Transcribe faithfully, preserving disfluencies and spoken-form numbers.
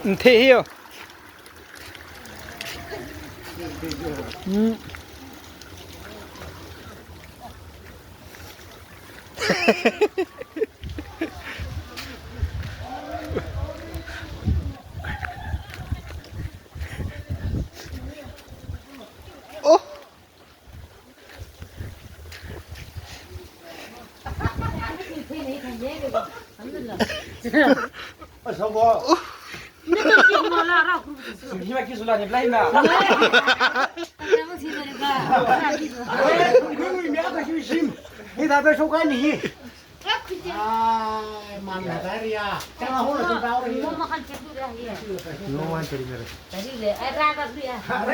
Mthei hiyo. Hmm. Oh. Ashobo. Hima ki sula ni blai na. Are, ngui ngui mi ata shi shim. Hi da da shoka ni hi. Ai, man na dari ya. Chang ho la chang tau ri. No man chari mere. Are,